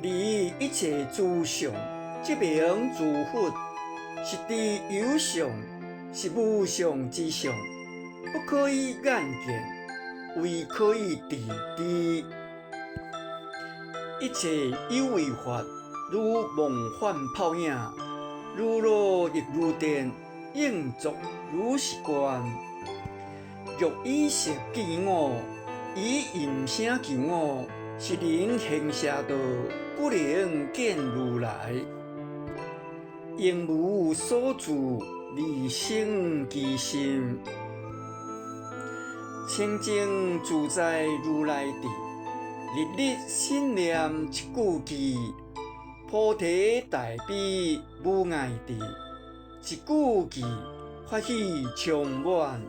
離一切諸相，即名諸佛。是知有相，是無相之相，不可以眼見，唯可以智知。一切有為法，如夢幻泡影，如露亦如電，應作如是觀。若以色見我，以音聲求我，是人行邪道，不能見如來。應無所住，而生其心。清淨自在如來智，日日心念一句偈，菩提大悲無礙智，一句偈，法喜充滿。